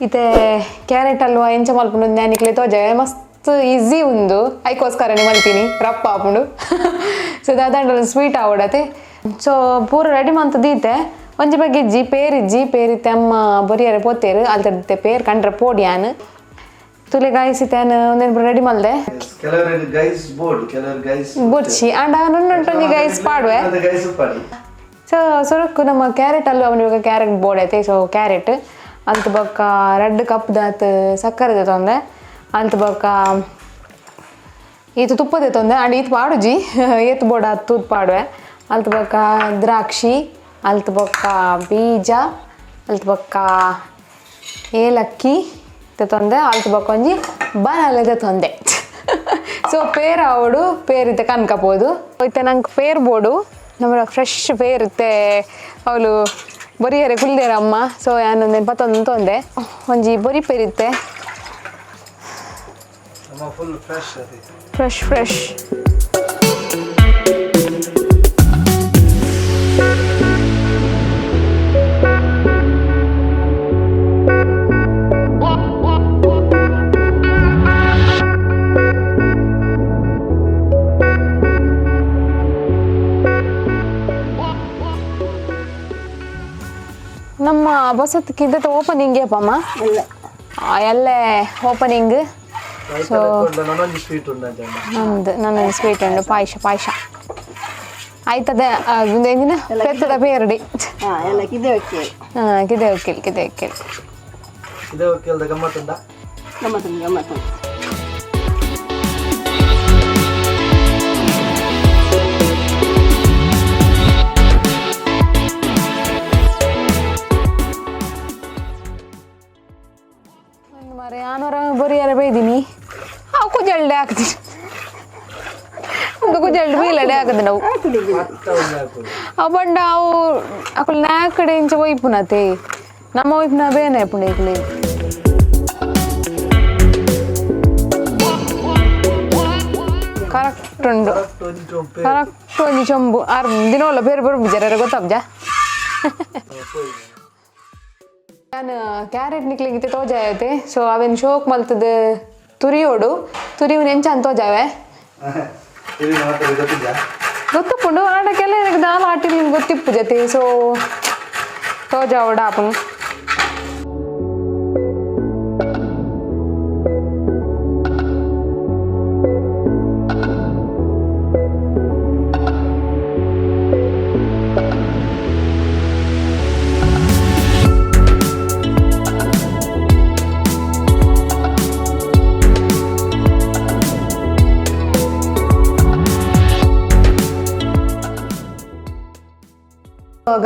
ಇತ್ತೆ ಕ್ಯಾರೆಟ್ ಹಲ್ವಾ ಎಂಚ ಮಲ್ಪುಂಡು ಜ್ಞಾನಿಕ್ಲೆ ತೋಜೆ ಮಸ್ತ್ ಈಸಿ ಉಂದು ಐಕೋಸ್ಕರನೇ ಮಲ್ತೀನಿ ರಪ್ಪ ಆಪುಂಡು. ಸೊ ದಾದಾಂಡಲ ಸ್ವೀಟ್ ಆವಡತೆ. ಸೊ ಪೂರ ರೆಡಿ ಮಂತ್ ದೀತೆ. ಒಂಜಿ ಬಗ್ಗೆ ಇಜ್ಜಿ ಪೇರ್ ಇಜ್ಜಿ ಪೇರಿತ್ತೆ ಅಮ್ಮ ಬೊರಿಯರೆ ಪೋತೇರು ಅಲ್ತಡ್ತೆ ಪೇರ್ ಕಂಡ್ರೆ ಪೋಡಿಯಾನ್ ತುಲೆ ಗಾಯಿಸಿತೇನು ಒಂದೇನು ಪೂರ ರೆಡಿ ಮಲ್ದೆ. ಕೆಲವರಿಗೆ ಗೈಸ್ ಬೋರ್ಡ್, ಕೆಲವರು ಗೈಸ್ ಬೊರ್ಚಿ ಆಂಡ ನುಣ್ಣುಂಟೊಂಜಿ ಗೈಸ್ ಪಾಡುವೆ. ಗೈಸ್ ಪಾಡಿ. ಸೊ ಸುರುಕ್ಕು ನಮ್ಮ ಕ್ಯಾರೆಟ್ ಅಲ್ವಾ ಅವನಿಗೆ ಕ್ಯಾರೆಟ್ ಬೋರ್ಡ್ ಐತೆ. ಸೊ ಕ್ಯಾರೆಟ್ ಅಂತ ಬೊಕ್ಕ ರೆಡ್ ಕಪ್ ದಾತ್ ಸಕ್ಕರೆ ತೊಂದೆ ಅಂತ ಬೊಕ್ಕ ಈತ ತುಪ್ಪದ ತೊಂದೆ ಅಂಡ್ ಈತ ಪಾಡುಜಿ ಏತ್ ಬೋರ್ಡ್ ಆತ್ ತೂತ್ ಪಾಡುವೆ. ಅಲ್ತ ಬೊಕ್ಕ ದ್ರಾಕ್ಷಿ, ಅಲ್ತ ಬೊಕ್ಕ ಬೀಜ, ಅಲ್ತ ಬೊಕ್ಕ ಏಲಕ್ಕಿ ತೊಂದೆ, ಅಲ್ತ ಬೊಕ್ಕ ಒಂಜಿ ಬನಲೆದ ತೊಂದೆ. ಸೊ ಪೇರ್ ಆವಡು ಪೇರ್ ಇತ್ತೆ ಕನ್ಕಪೋದು. ಇತ್ತೆ ನಂಗೆ ಪೇರ್ ಬೋಡು ನಮ್ಮ ಫ್ರೆಶ್ ಪೇರ್ ಇತ್ತೆ ಅವಳು ಬೊರಿಯರೆ ಕುಲ್ದೇರ ಅಮ್ಮ. ಸೊ ಯಾನೊಂದೇನು ಪತ್ತೊಂದು ತೊಂದೆ ಒಂಜಿ ಬೊರಿ ಪೇರಿತ್ತೆ. ನಮ್ಮ ಫುಲ್ ಫ್ರೆಶ್ ಅದೇ. Fresh fresh. ನಮ್ಮ ಬಸತ್ಕಿದ್ದ ಓಪನಿಂಗ್ ಅಪ್ಪಮ್ಮ ಎಲ್ಲೇ ಓಪನಿಂಗ್. ಸೊ ನನ್ನೊಂದು ಸ್ವೀಟ್ ಉಂಟು ಅಂತ. ನಮ್ದು ನನ್ನ ಸ್ವೀಟ್ ಉಂಡು ಪಾಯಸ ಪಾಯಸ ಆಯ್ತದೆ. ಎಂದಿನ ಪೆತ್ತದ ಪೇರಡಿ. ಎಲ್ಲ ಕಿದೆ ಹೋಗ್ತೇವೆ. ಹಾಂ, ಕಿದೆ ಹೋಗ್ಕಿಲ್ ಕಿದೆ ಹೋಗ್ಕಿಲ್. ಇದೇ ಕೇಳ್ದ ಗಮ್ಮತ್ತುಂಡ. ಗಮ್ಮತ್ತುಂಡು ಗಮ್ಮತ್ತುಂಡು. ಒಂದು ಮಾರೆ ಆನೋರ ಬೊರಿಯರ ಬೈದಿನಿ ಅವು ಕುಜಲ್ಡೆ ಹಾಕ್ತೀನಿ ಒಂದು ಕುಜಲ್ಡೆ ಬೀಲಡೆ ಹಾಕುದು ನಾವು. ಅವು ಬಂಡ ಅವು ಅಕುಲು ನಾಲ್ಕಡೆ ಇಂಚ ಒಯ್ಪುನತೆ ನಮ್ಮ ಒಯ್ಪುನ ಬೇನೆ ಪುಂಡ ಇಕ್ಲೆ. ಕರೆಕ್ಟ್ ಉಂಡು. ಕರೆಕ್ಟ್ ಒಂಜಿ ಚೊಂಬು ಆರ್ ದಿನೋಲ ಬೇರೆ ಬೇರೆ ಬಿಜಾರ ಗೊತ್ತಾಬ್ಜಾ. ನಾನು ಕ್ಯಾರೆಟ್ ನಿಕ್ಲಿಗಿತ್ತೆ ತೋಜಾಯತೆ. ಸೊ ಅವೇನು ಶೋಕ್ ಮಲ್ತದ ತುರಿಯೋಡು ತುರಿಯುವ ಎಂಚ ಅಂತ ತೋಜಾವೆ. ಗೊತ್ತುಂಡು ಆಡಕ್ಕೆಲ್ಲ எனக்கு ದಾಲ ಆಟಿಲ್ ಗೊತ್ತಿಪ್ಪು ಜೊತೆ. ಸೊ ತೋಜಾವಡ ಆಪುಂಡು.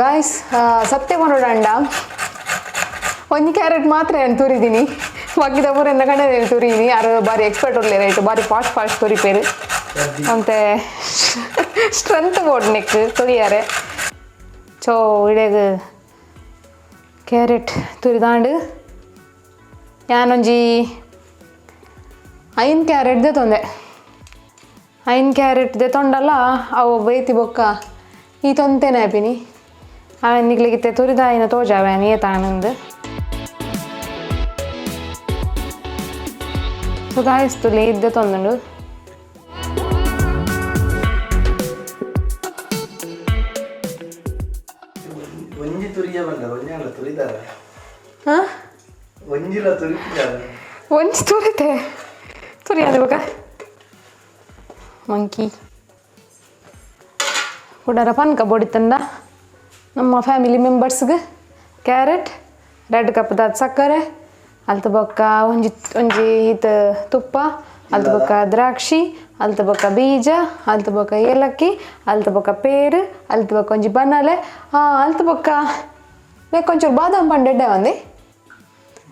ಗಾಯ್ಸ್, ಸತ್ಯ ಪನೋಡಂಡ ಒಂಜಿ ಕ್ಯಾರೆಟ್ ಮಾತ್ರ ನಾನು ತುರಿದೀನಿ. ಬಾಕಿದ ಪೂರ ಕಡೆ ತುರಿದೀನಿ. ಯಾರು ಬಾರಿ ಎಕ್ಸ್ಪರ್ಟ್ ಉರ್ಲೆ ರೈಟ್ ಬಾರಿ ಫಾಸ್ಟ್ ಫಾಸ್ಟ್ ತುರಿಪೇರು ಅಂತೆ. ಸ್ಟ್ರೆಂತ್ ಬೋರ್ಡ್ ನೆಕ್ ತುರಿಯಾರೆ. ಸೊ ಇಡೆಗ್ ಕ್ಯಾರೆಟ್ ತುರಿದಾಂಡು ಯಾನೊಂಜಿ 5 ಕ್ಯಾರೆಟ್ ತೊಂದೆ. 5 ಕ್ಯಾರೆಟ್ ದೆತೊಂಡಲ್ಲ ಅವು ಬೈತಿ ಬೊಕ್ಕ ಈ ತೊಂತೆನೆ ಆಪಿನಿ ಅವೆನ್ ನಿಕ್ಲೆಗಿತ್ತೆ ತುರಿದಾಯಿನ ತೋಜಾವೆ ಏತಾನಂದು. ಸೊ ಗಾಯ್ಸ್, ತುಲಿ ಇದ್ದೆ ತೊಂದುಂಡು. ಒಂಜಿ ತುರಿಯ ಬಂದ ಒಂಜಾಂಡ ತುರಿದಾರ. ಹಾಂ. ಒಂಜಿಲ ತುರಿಪಿದಾರ. ಒಂಜಿ ತುರಿತೆ ತುರಿಯಾದ ಬೊಕ ಮಂಕಿ ಕುಡರ ಪನ್ಕ ಬೊಡಿತಂದ ನಮ್ಮ ಫ್ಯಾಮಿಲಿ ಮೆಂಬರ್ಸ್ಗೆ ಕ್ಯಾರೆಟ್ ರೆಡ್ ಕಪ್ದಾದ ಸಕ್ಕರೆ ಅಲ್ತ ಬೊಕ್ಕ ಒಂಜಿ ಒಂಜಿ ಈತ ತುಪ್ಪ ಅಲ್ತ ಬೊಕ್ಕ ದ್ರಾಕ್ಷಿ ಅಲ್ತ ಬೊಕ್ಕ ಬೀಜ ಅಲ್ತ ಬೊಕ್ಕ ಏಲಕ್ಕಿ ಅಲ್ತ ಬೊಕ್ಕ ಪೇರು ಅಲ್ತ ಬೊಕ್ಕ ಒಂಜಿ ಬನಾಲೆ ಅಲ್ತ ಬೊಕ್ಕ ಬೇಕು ಒಂಚೂರು ಬಾದಾಮ್ ಪಂಡ ಎಡ್ಡೆ ಒಂದಿ.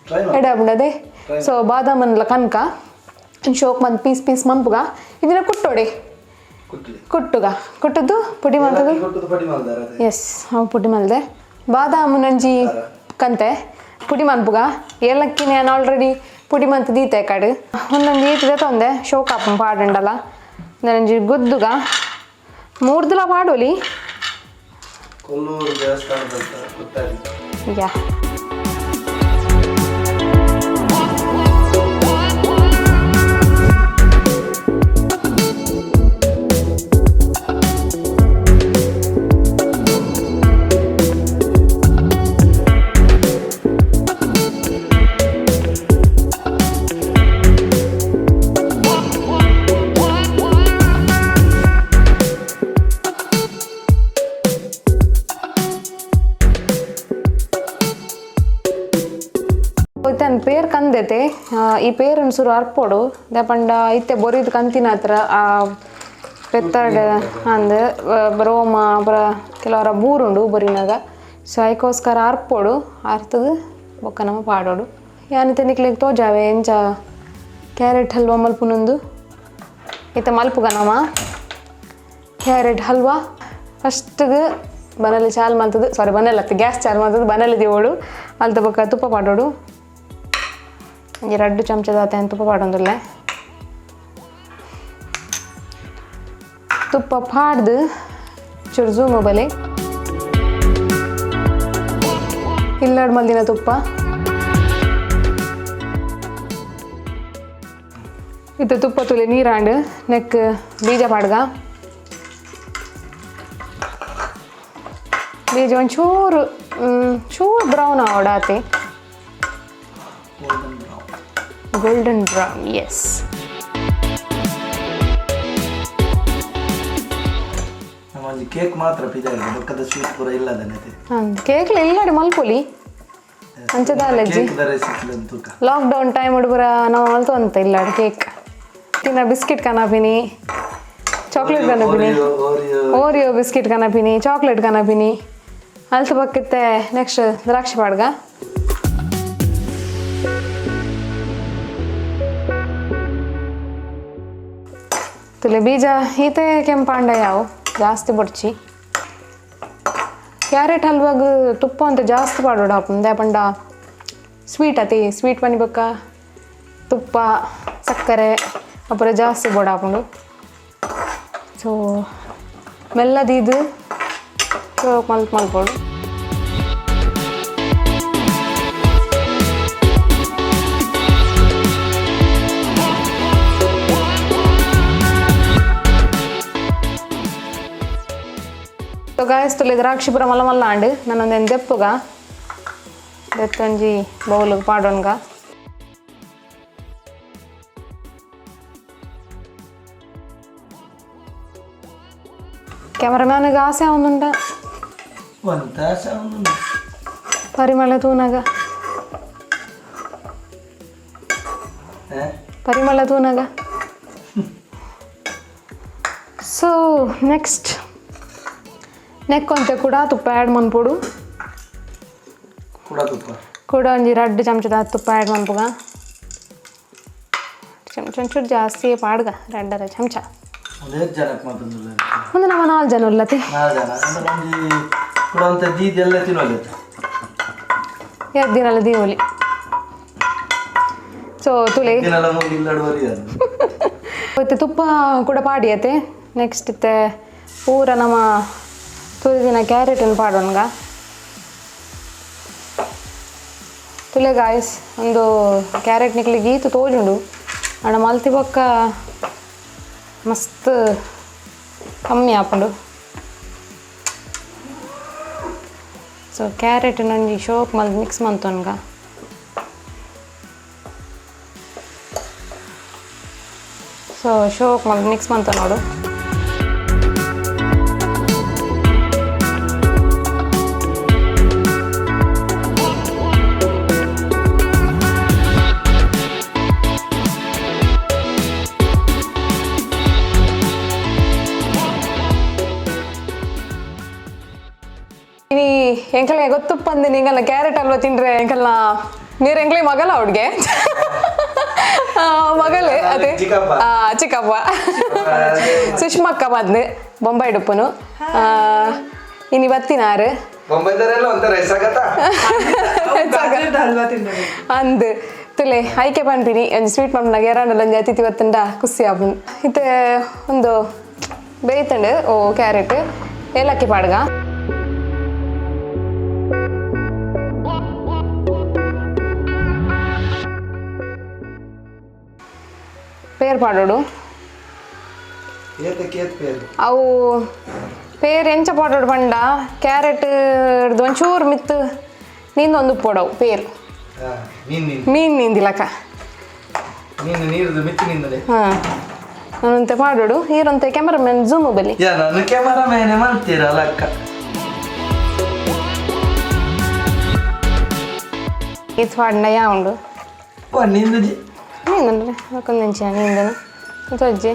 ಟ್ರೈ. ಎಡೆ ಆಪುಂಡದೆ. ಸೊ ಬಾದಾಮನ್ಲ ಕನ್ಕ ಶೋಕ್ ಮಂತ್ ಪೀಸ್ ಪೀಸ್ ಮಂಪುಗ ಇದನ್ನ ಕುಟ್ಟೋಡೆ. ಕುಟ್ಲಿ. ಕುಟ್ಟುಗ ಕುಟ್ಟುದು ಪುಡಿ ಮಾಡ್ತದೆ. ಕೊಟ್ಟುದು ಪಡಿ ಮಲ್ದಾರ ಅದೇ. ಎಸ್, ಅವು ಪುಡಿ ಮಲ್ದೆ ಬಾದಾಮು ನಂಜಿ ಕಂತೆ ಪುಡಿ ಮನ್ಪುಗ. ಏಲಕ್ಕಿ ನಾನು ಆಲ್ರೆಡಿ ಪುಡಿ ಮಂತ್ ದೀತೆ ಕಡು ಒಂದೊಂದು ಈತದೆ ತೊಂದೆ ಶೋಕ್ ಆಪುಂಡು ಪಾಡುಂಡಲ್ಲ ನಂಜಿ ಗುದ್ದುಗ ಮೂರ್ದಲ ಪಾಡೋಲಿ. ಕೊಲ್ಲೂರು ದೇವಸ್ಥಾನದಂತ ಗೊತ್ತಾಗಿ. ಯಾ. ಇತ್ತೆ ಪೇರ್ ಕಂದೆತೆ. ಈ ಪೇರ್ ಒಂಚೂರು ಅರ್ಪೊಡು ದಾಪಂಡ ಇತ್ತೆ ಬೊರಿದ್ ಕಂತಿನ ಹತ್ರ ಆ ಪೆತ್ತಡ್ ಅಂದ್ ರೋಮ ಪೂರ ಕೆಲವರ ಬೂರುಂಡು ಬೊರಿನಾಗ. ಸೊ ಐಕೋಸ್ಕರ ಅರ್ಪೊಡು ಅರ್ತದು ಬೊಕ್ಕ ನಮ ಪಾಡೋಡು. ಯಾನಿತ್ತೆ ನಿಕ್ಲೆಗ್ ತೋಜಾವೆ ಎಂಚ ಕ್ಯಾರೆಟ್ ಹಲ್ವಾ ಮಲ್ಪುನೊಂದು. ಇತ್ತೆ ಮಲ್ಪುಗ ನಮ ಕ್ಯಾರೆಟ್ ಹಲ್ವಾ. ಫಸ್ಟ್ಗೆ ಬನಲಿ ಚಾಲ್ ಮಲ್ತದು, ಸಾರಿ ಬನಲ್ ಅತ್ತ ಗ್ಯಾಸ್ ಚಾಲ್ ಮಲ್ತದು ಬನಲಿ ದಿವೋಡು. ಅಲ್ತ ಬೊಕ್ಕ ತುಪ್ಪ ಪಾಡೋಡು. ಒಂಜಿ 2 ಚಮಚದ ತುಪ್ಪ ಪಾಡೊಂದುಲ್ಲೆ. ತುಪ್ಪ ಪಾಡ್ದು ಚೂರು ಝೂಮು ಬಲೆ ಇಲ್ಲಾಡ್ ಮಲ್ದಿನ ತುಪ್ಪ. ಇತ್ತೆ ತುಪ್ಪ ತುಲೆ ನೀರಾಂಡ್ ನೆಕ್ ಬೀಜ ಪಾಡ್ಗ. ಬೀಜ ಒಂಚೂರು ಚೂರು ಬ್ರೌನ್ ಆವಡಾತೆ. Golden brown, S. ಒಂಜಿ ಕೇಕ್ ಮಾತ್ರ ಪಿದಾಯಿ ಬೊಕ್ಕದ ಸ್ವೀಟ್ ಪೂರ ಇಲ್ಲ ದನತೆ. ಕೇಕ್ಲ ಇಲ್ಲಡೆ ಮಲ್ಪೊಲಿ ಅಂಚದ. ಕೇಕ್ ದ ರೆಸಿಪಿ ತೂಕ. ಲಾಕ್ ಡೌನ್ ಟೈಮ್ ಪೂರ ನಾವು ಮಲ್ತೊಂತ ಇಲ್ಲಾಡ್ ಕೇಕ್ ತಿನ್ನ. ಬಿಸ್ಕೆಟ್ ಕನಪಿನಿ, ಚಾಕ್ಲೇಟ್ ಕನಪಿನಿ. ಓರಿಯೋ. ಓರಿಯೋ ಬಿಸ್ಕೆಟ್ ಕನಪಿನಿ, ಚಾಕ್ಲೇಟ್ ಕನಪಿನಿ. ಅಲ್ತ ಬಕ್ಕಿತ್ತೆ ನೆಕ್ಸ್ಟ್ ದ್ರಾಕ್ಷಿ ಪಾಡ್ಗ. ತುಲೆ ಬೀಜ ಈತೆ ಕೆಂಪಾಂಡ ಯಾವು ಜಾಸ್ತಿ ಬೊಡ್ಚಿ. ಕ್ಯಾರೆಟ್ ಹಲ್ವಾಗ ತುಪ್ಪ ಅಂತ ಜಾಸ್ತಿ ಪಾಡೋಡು ಹಾಪುಂಡು ಪಂಡ ಸ್ವೀಟ್ ಅತಿ ಸ್ವೀಟ್ ಪನಿ ಬೊಕ್ಕ ತುಪ್ಪ ಸಕ್ಕರೆ ಅಪುರ ಜಾಸ್ತಿ ಬೋಡ ಹಾಪುಂಡು. ಸೊ ಮೆಲ್ಲದೀದು ಮಲ್ತ್ ಮಲ್ಪೊಡು. ಸೊ ಗಾಯಸ್, ತುಲೆ ದ್ರಾಕ್ಷಿ ಪೂರ ಮಲ್ಲ ಮಲ್ಲ ಆಂಡ್. ನಾನೊಂದೇನು ದೆಪ್ಪುಗ ದೆತ್ತೊಂಜಿ ಬೌಲ್ಗೆ ಪಾಡೋಣ್ಗ. ಕ್ಯಾಮರಾಮ್ಯಾನ್ಗೆ ಆಸೆ ಅವನುಂಡ. ಒಂತ ಆಸೆ ಅವನು. ಪರಿಮಳ ತೂನಾಗ. ಪರಿಮಳ ತೂನಾಗ. ಸೊ ನೆಕ್ಸ್ಟ್ ನೆಕ್ ಒಂತೆ ಕೂಡ ತುಪ್ಪ ಆ್ಯಡ್ ಮನ್ಪೊಡು. ಕೂಡ ತುಪ್ಪ. ಕೂಡ ಒಂಜಿ 2 ಚಮಚದ ತುಪ್ಪ ಆ್ಯಡ್ ಮನ್ಪುಗ. ಚಮಚ ಒಂಚೂರು ಜಾಸ್ತಿ ಪಾಡ್ಗ, 2.5 ಚಮಚ. ಒಂದು ಎಷ್ಟು ಜನಕ್ಕೆ ಮಾತಂದಿಲ್ಲ? ಒಂದು ನಮ್ಮ 4 ಜನ ಉಲ್ಲತಿ. 4 ಜನ ಅಂದ್ರೆ ಒಂಜಿ ಕೂಡ ಅಂತ ದೀದಿ ಎಲ್ಲ ತಿನ್ನೋಲ್ಲ. 2 ದಿನಲ್ಲ ದೀವೊಲಿ. ಸೊ ತುಲೆ ದಿನಲ್ಲ ಮೂರು ಇಲ್ಲಡು ಬರಿ. ಇತ್ತೆ ತುಪ್ಪ ಕೂಡ ಪಾಡಿಯತೆ. ನೆಕ್ಸ್ಟ್ ಇತ್ತೆ ಪೂರ ನಮ್ಮ ತುರಿದಿನ ಕ್ಯಾರೆಟನ್ನು ಪಾಡೋಣ್ಗ. ತುಲೆ ಗಾಯ್ಸ್, ಒಂದು ಕ್ಯಾರೆಟ್ ನಿಕ್ಲಿಗೆ ಈತು ತೋಜುಂಡು ಅಣ್ಣ ಮಲ್ತಿ ಬೊಕ್ಕ ಮಸ್ತ್ ಕಮ್ಮಿ ಆಪುಂಡು. ಸೊ ಕ್ಯಾರೆಟ್ ಒಂಜಿ ಶೋಕ್ ಮಲ್ತ್ ಮಿಕ್ಸ್ ಮಲ್ತೊನ್ಗ. ಸೊ ಶೋಕ್ ಮಲ್ತ್ ಮಿಕ್ಸ್ ಮಂತ ನೋಡು. ಇನಿ ಎಂಕಲ್ಗೆ ಗೊತ್ತುಪ್ಪಂದು ನಿಂಗಲ್ಲ ಕ್ಯಾರೆಟ್ ಹಲ್ವ ತಿಂದ್ರೆ ಎಂಕಲ್ನ ನೀರ್ ಎಂಕ್ಲೆ ಮಗಲ ಅವ್ಳಿಗೆ ಮಗಲೇ ಅದೇ. ಚಿಕ್ಕಪ್ಪ. ಚಿಕ್ಕಪ್ಪ ಸುಷ್ಮಕ್ಕ ಬಂದು ಬೊಂಬೈ ಡುಪ್ಪನು ಇನಿ ಬತ್ತಿನಾರು. ಬೊಂಬೈದರೆಲ್ಲ ಒಂಥರ ಹೆಸರಾಗತ್ತ. ಹಲ್ವಾ ತಿಂದ್ರೆ ಅಂದ್ ತುಲೆ ಐಕೆ ಪನ್ಪಿನಿ ಒಂಜಿ ಸ್ವೀಟ್ ಮನ್ಪುನಾಗ ಏರಾಂಡಲ ಒಂಜಿ ಅತಿಥಿ ಬತ್ತುಂಡ ಖುಷಿ ಆಪುಂಡು. ಇತ್ತೆ ಒಂದು ಬೇಯ್ತಂಡು. ಓ ಕ್ಯಾರೆಟ್ ಏಲಕ್ಕಿ ಪಾಡ್ಗ. ಪೇರ್ ಪಾಡೋಡು. ಏತ ಕೇತ್ ಪೇರು? ಅವು ಪೇರ್ ಎಂಚ ಪಾಡೋಡು ಪಂಡ ಕ್ಯಾರೆಟ್ ಒಂಚೂರು ಮಿತ್ತು ನೀಂದೊಂದು ಪೋಡವು ಪೇರ್. ಮೀನ್ ನೀನು. ಮೀನ್ ನೀಂದಿಲಕ. ಮೀನು ನೀರ್ದು ಮಿತ್ತು ನಿಂದಲೆ. ಹಾಂ, ನಾನಂತೆ ಪಾಡೋಡು. ಈರಂತೆ ಕ್ಯಾಮರಾಮನ್ ಝೂಮ್ ಬಲಿ. ಯಾ ನಾನು ಕ್ಯಾಮರಾ ಮ್ಯಾನೆ ಮಾಡ್ತೀರಲ್ಲ ಅಕ್ಕ. ಇದು ಪಾಡ್ನ ಯಾ ಉಂಡು. ನೀಂದುಜಿ. ನೀಂದ್ರೆ ಒಂದೊಂಚಿನ ನೀಂದನ ತೊಜ್ಜಿ.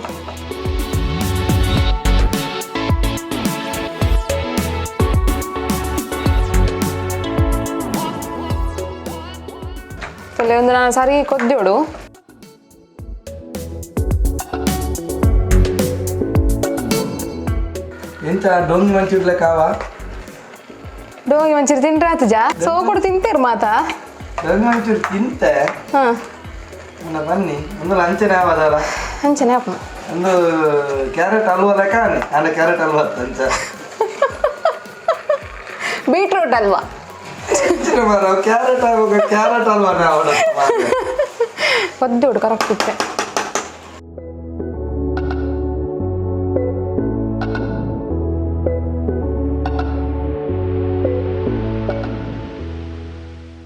ತಲೆ ಒಂದು ನಾನು ಸರಿ ಕೊದ್ದೋಡು. ಎಂತ ಡೊಂಗಿ ಮಂಚೂರ್ಲೆ ಕಾವ? ಡೋಂಗಿ ಮಂಚೂರಿ ತಿಂದ್ರೆ ಆತಜಾ ಸೋ ಕೊಡು ತಿಂತೀರ್ ಮಾತಾ. ಡೊಂಗಿ ಮಂಚೂರಿ ತಿಂತೆ. ಹಾಂ. ನನ್ನ ಬನ್ನಿ ಒಂದು ಲಂಚನೆ ಆವದಲ್ಲ. ಅಂಚನೆ ಅಪ್ಪ. ಒಂದು ಕ್ಯಾರೆಟ್ ಹಲ್ವ ಲೆಕ್ಕ ಅಂಡ ಕ್ಯಾರೆಟ್ ಹಲ್ವ ಅಂಚ. ಬೀಟ್ರೂಟ್ ಅಲ್ವಾ? ಮಾರ ಕ್ಯಾರೆಟ್ ಆಗುವಾಗ ಕ್ಯಾರೆಟ್ ಹಲ್ವ ಅವಡ. ಒದ್ದೋಡು ಕರೆಕ್ಟ್ ಇತ್ತೆ.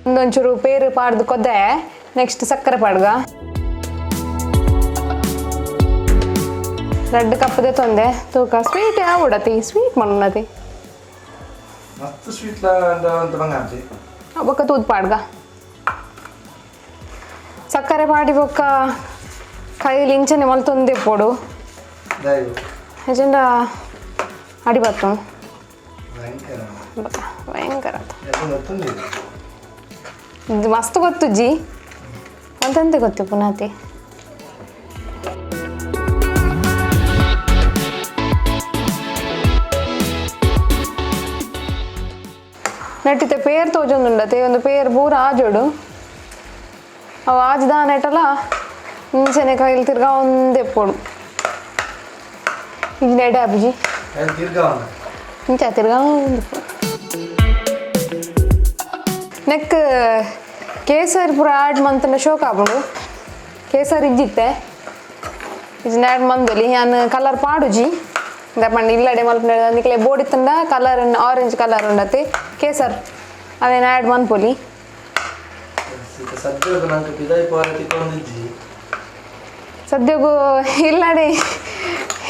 ಒಂದೊಂಚೂರು ಪೇರು ಪಾಡ್ದು ಕೊದ್ದೆ, ನೆಕ್ಸ್ಟ್ ಸಕ್ಕರೆ ಪಾಡ್ಗ. ರೆಡ್ ಕಪ್ಪದೆ ತೊಂದೆ ತೂಕ ಸ್ವೀಟ್ ಯಾವಡತಿ ಸ್ವೀಟ್ ಮಣ್ಣತಿ. ಮಸ್ತ್ ಸ್ವೀಟ್ ಅಂತ ಬಂಗಾಂಚಿ. ಬೊಕ್ಕ ತೂದು ಪಾಡ್ಗ ಸಕ್ಕರೆ ಪಾಡಿ ಬೊಕ್ಕ ಕೈಲಿ ಇಂಚನೆ ಮಲ್ತೊಂದೇ ಪೋಡು. ದಯವು. ನಿಜಂಡ ಅಡಿ ಬತ್ತು. ಭಯಂಕರ. ಭಯಂಕರ. ಅದು ಗೊತ್ತುಂದಿಲ್ಲ. ಇದು ಮಸ್ತ್ ಗೊತ್ತು ಜಿ ಅಂತಂತೆ ಗೊತ್ತು ಪುನಾತಿ. ನಟ್ಟಿತೆ ಪೇರ್ ತೋಜೊಂದುಂಡತೆ ಒಂದು ಪೇರ್ ಪೂರ ಆಜೋಡು. ಅವು ಆಜ್ದ ನೆಟಲ ಇಂಚನೆ ಕೈಲಿ ತಿರ್ಗಾ ಒಂದೇ ಪೋಡು ಈಗ ನೆಡೆ ಅಬ್ಜಿ. ಅದು ತಿರ್ಗಾವನ. ಇಂಚ ತಿರ್ಗಾ ಒಂದು ಪೋಡು. ನೆಕ್ ಕೇಸರಿ ಪೂರ ಆಡ್ ಮಂತನ ಶೋಕ್ ಆಪುಂಡು. ಕೇಸರಿ ಇಜ್ಜಿತ್ತೆ ಇಜ್ಜಿಂಡ ಆಡ್ ಮಂದೊಲಿ ಯಾನ್ ಕಲರ್ ಪಾಡುಜಿ ಪಂಡ ಇಲ್ಲಡೆ ಮಲ್ಪುಂಡ. ನಿಕ್ಲೆ ಬೋಡಿತ್ತಂಡ ಕಲರ್ ಆರೆಂಜ್ ಕಲರ್ ಉಂಡತೆ ಕೇಸರ್ ಅವೇನು ಆ್ಯಡ್ ಮನ್ಪೊಲಿ. ಸದ್ಯಕ್ಕೆ ನಂಗೆ ಪಿದಾಯಿ ಪೋರ ತಿಕ್ಕೊಂದಿಜ್ಜಿ. ಸದ್ಯಗೂ ಇಲ್ಲಡೆ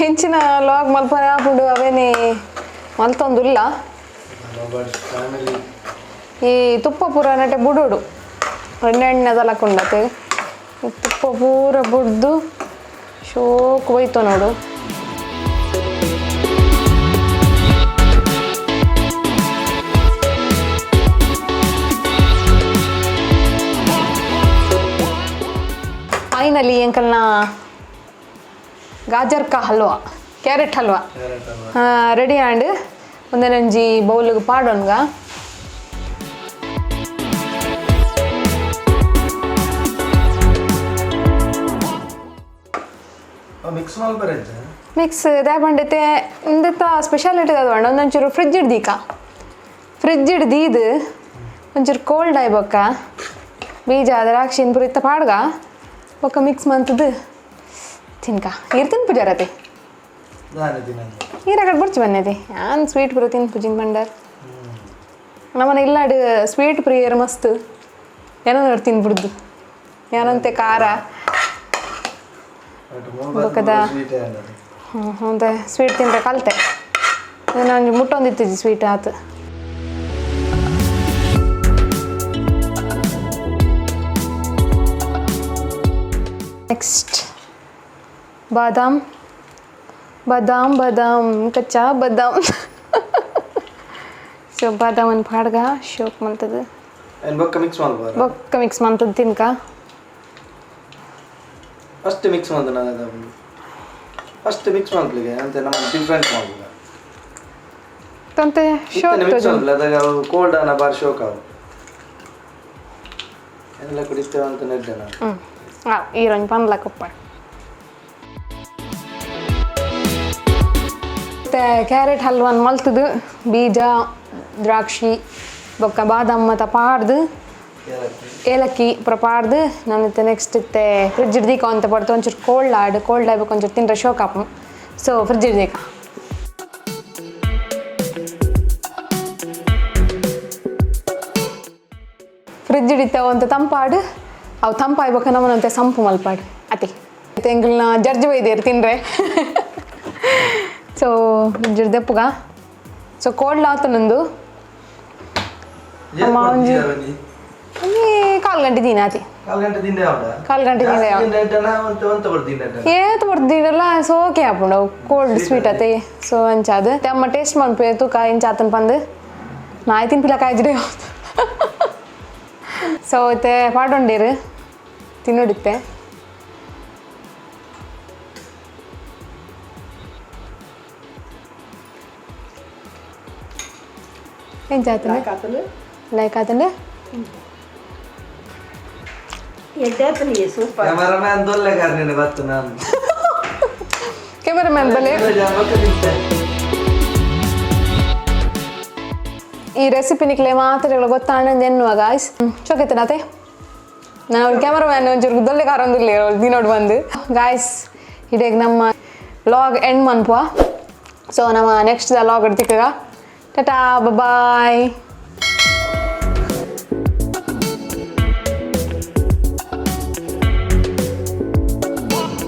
ಹೆಚ್ಚಿನ ಲಾಗ್ ಮಲ್ಪರೆ ಆಪುಂಡು ಅವೇನೆ ಮಲ್ತೊಂದುಲ್ಲ. ಫ್ಯಾಮಿಲಿ. ಈ ತುಪ್ಪ ಪೂರ ನೆಟೆ ಬುಡೋಡು ಎಣ್ಣೆ ಎಣ್ಣೆದೆಲ್ಲ ಉಂಡತೆ. ತುಪ್ಪ ಪೂರ ಬುಡ್ದು ಶೋಕ್ ಹೋಯ್ತು ನೋಡು. ಫೈನಲಿ ಎಂಕಲ್ನ ಗಾಜರ್ ಕಾ halwa, carrot halwa carrot halwa ready ಆಂಡ್. ಒಂದೊಂಜಿ ಬೌಲ್ಗೆ ಪಾಡೋನ್ಗ. ಮಿಕ್ಸ್ ಮಲ್ಪರೆಜ್ಜ? ಮಿಕ್ಸ್ ದಾಪಂಡತೆ ಇಂದತ್ತ ಸ್ಪೆಷಾಲಿಟಿ ಅದು ಪಂಡ ಒಂದೊಂಚೂರು ಫ್ರಿಜ್ ಹಿಡ್ದೀಕ, ಫ್ರಿಜ್ ಹಿಡ್ದೀದು ಒಂಚೂರು ಕೋಲ್ಡ್ ಆಯ್ಬೊಕ್ಕ ಬೀಜ ದ್ರಾಕ್ಷಿನ ಪೂರ ಇತ್ತ ಪಾಡ್ಗ ಬೊಕ್ಕ ಮಿಕ್ಸ್ ಮಂತದ್ದು ತಿನ್ಕ. ಇರ್ ತಿನ್ಪುಜಾರತೆ. ದಾನೆ ದಿನ. ಈರ ಕಡೆ ಬುಡ್ಚಿ ಬನ್ನೈತಿ ಯಾನ್ ಸ್ವೀಟ್ ಪೂರ ತಿನ್ಪುಜಿನ್ ಬಂಡಾರ್ ನಮ್ಮನೆ ಇಲ್ಲಾಡು ಸ್ವೀಟ್ ಪ್ರಿಯರ್ ಮಸ್ತ್ ಏನೋ ತಿನ್ಬಿಡ್ದು ಏನಂತೆ ಖಾರ. ಬೊಕ್ಕದ ಸ್ವೀಟ್ ಅಂಡದು. ಹ್ಞೂ ಹೌದೇ, ಸ್ವೀಟ್ ತಿಂದ್ರೆ ಕಲಿತೆ ನಾನು ಮುಟ್ಟೊಂದಿತ್ತಿದ್ದಿ ಸ್ವೀಟ್ ಆತು. ನೆಕ್ಸ್ಟ್ ಬಾದಾಮ್ ಬಾದಾಮ್ ಬಾದಾಮ್ ಕಚ್ಚಾ ಬಾದಾಮ್. ಸೊ ಬಾದಾಮನ್ ಪಾಡ್ಗ ಶೋಕ್ ಮಂತದ್ದು. ಏನು ಬೊಕ್ಕ ಮಿಕ್ಸ್ ಮಲ್ಪರ? ಬೊಕ್ಕ ಮಿಕ್ಸ್ ಮಂತದ್ದು ತಿನ್ಕ. ಫಸ್ಟ್ ಮಿಕ್ಸ್ ಮಂತ ನಾನು ಫಸ್ಟ್ ಮಿಕ್ಸ್ ಮಲ್ಪಲಿಗೆ ಅಂತ ನಮ್ಮ ಡಿಫ್ರೆಂಟ್ ಮಲ್ಪುಗ. ತಂತೆ ಶೋಕ್. ಮಿಕ್ಸ್ ಮಲ್ಪಲೆ ಅದಾಗ ಅವು ಕೋಲ್ಡ್ ಅನ್ನ ಬಾರಿ ಶೋಕ್ ಅವು ಎಲ್ಲ ಕುಡಿತೇವೆ ಅಂತ ನೆಡ್ಡೆ ನಾನು. ಹ್ಞೂ ಹಾಂ ಈರೊಂಜಿ ಪನ್ಲ ಕೊಪ್ಪ. ಮತ್ತು ಕ್ಯಾರೆಟ್ ಹಲ್ವನ್ ಮಲ್ತದು ಬೀಜ ದ್ರಾಕ್ಷಿ ಬೊಕ್ಕ ಬಾದಾಮ್ ಮತ್ತು ಪಾಡ್ದು ಏಲಕ್ಕಿ. ಏಲಕ್ಕಿ ಪೂರ ಪಾಡ್ದು ನಾನು ನೆಕ್ಸ್ಟ್ ಇತ್ತೆ ಫ್ರಿಜ್ ಹಿಡ್ದೀಕ ಅಂತ ಪಡ್ತು. ಒಂಚೂರು ಕೋಲ್ಡ್ ಆಡು ಕೋಲ್ಡ್ ಆಗ್ಬೇಕು ಒಂಚೂರು ತಿಂದ್ರೆ ಶೋಕ್ ಆಪು. ಸೊ ಫ್ರಿಜ್ ಹಿಡ್ದೀಕ ಫ್ರಿಜ್ ಹಿಡಿತಾವ ಅಂತ ತಂಪಾಡು. ಅವು ತಂಪಾಯ್ಬೇಕ ನಮ್ಮನಂತೆ ಸಂಪು ಮಲ್ಪಾಡು ಅತಿ ಎಂಕಲ್ನ ಜಡ್ಜ್ ಬೈದೇರು ತಿಂದ್ರೆ. ಸೊ ಫ್ರಿಜ್ ದೆಪ್ಪುಗ. ಸೊ ಕೋಲ್ಡ್ ಆತು ನಂದು. ಏನ್ ಅಮ್ಮ ಕೊಡ್ತೀಯ ಒಂಜಿ? ಒಂಜಿ ಕಾಲು ಗಂಟೆ ದಿನ ಆತಿ. ಕಾಲ್ ಗಂಟೆ ತಿಂಡೆ ಉಂಡ. ಕಾಲ್ ಗಂಟೆ ತಿಂಡೆ. ತಿಂಡೆ ಒಂತೆ ಒಂತೆ ಬರ್ ತಿಂಡೆ. ಏತ್ ಬರ್ದಿಡಲ್ಲ, ಸೋಕೆ ಆಪುಂಡು, ಕೋಲ್ಡ್ ಸ್ವೀಟ್ ಅತೆ. ಸೊ ಅಂಚಾದ್ ಅಮ್ಮ ಟೇಸ್ಟ್ ಮನ್ಪೆ, ತೂಕ ಎಂಚ ಆತನ್ ಪಂದ್. ನಾಯಿ ತಿನ್ಪಿಲ ಕಾಯ್ಜಿಡೆ. ಸೊ ಇತ್ತೆ ಪಾಡೊಂಡೇರು, ತಿನ್ನೋಡಿತ್ತೆ. ಎಂಚ ಆತನ? ಕಾತಲು. ಲೈಕ್ ಆತಂಡ. ಎಡ್ಡೆ ಆತನಿಗೆ, ಸೂಪರ್. ಕ್ಯಾಮರಾಮ್ಯಾನ್ ದೊಲ್ಲೆ ಕಾರ್ನೇನೆ ಬತ್ತು ನಾನು. ಕ್ಯಾಮರಾಮ್ಯಾನ್ ಬಲೆ. ತಿಂತೆ. ಈ ರೆಸಿಪಿ ನಿಕ್ಲೆ ಮಾತ್ರ ಗೊತ್ತಾಂಡ ಎನ್ನುವ ಗಾಯ್ಸ್. ಚೊಕೆತ್ತನತೆ, ನಾವು ಕ್ಯಾಮರಾಮ್ಯಾನ್ ಒಂಚೂರು ದೊಲ್ಲೆ ಕಾರೊಂದಿಲ್ಲ ದಿನೋಡ್ ಬಂದು. ಗಾಯ್ಸ್, ಇಡೀ ನಮ್ಮ ಲಾಗ್ ಎಂಡ್ ಮನ್ಪುವ. ಸೊ ನಮ್ಮ ನೆಕ್ಸ್ಟ್ ಲಾಗ್ ತಿಕ್ಕಗ. ಟಾಟಾ, ಬಾಯ್.